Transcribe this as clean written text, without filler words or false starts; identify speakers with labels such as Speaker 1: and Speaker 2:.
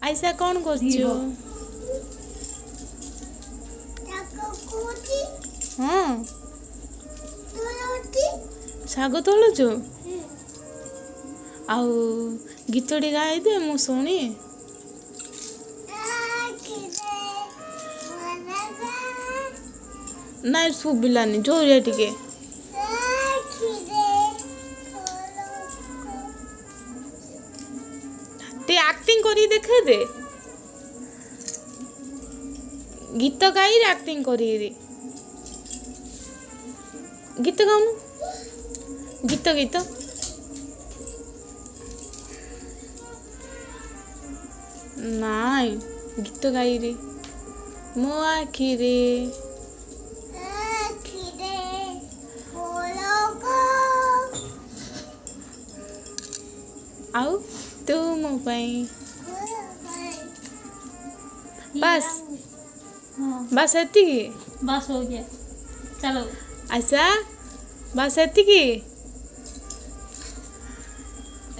Speaker 1: ଆଇସା କ'ଣ କରୁଛୁ? ହଁ, ଶାଗ ତୋଳୁଛୁ? ଆଉ ଗୀତଟି ଗାଇଦେ, ମୁଁ ଶୁଣି। ନାଇଁ, ଶୁଭିଲାନି, ଜୋରିଆ ଟିକେ। ଟିକେ ଆକ୍ଟିଂ କରିକି ଦେଖେଇ ଦେ। ଗୀତ ଗାଇ ଆକ୍ଟିଂ କରିକିରି ଗୀତ ଗାଉନୁ। ଗୀତ ଗୀତ ନାଇଁ, ଗୀତ ଗାଇରେ ମୋ ଆଖିରେ। ଆଉ ତୁ ମୋ ପାଇଁ। ବାସ୍?
Speaker 2: हाँ।
Speaker 1: ବାସ୍ ଏତିକି?
Speaker 2: बस, हो गया, चलो।
Speaker 1: ଆଶା, ବାସ୍ ଏତିକି?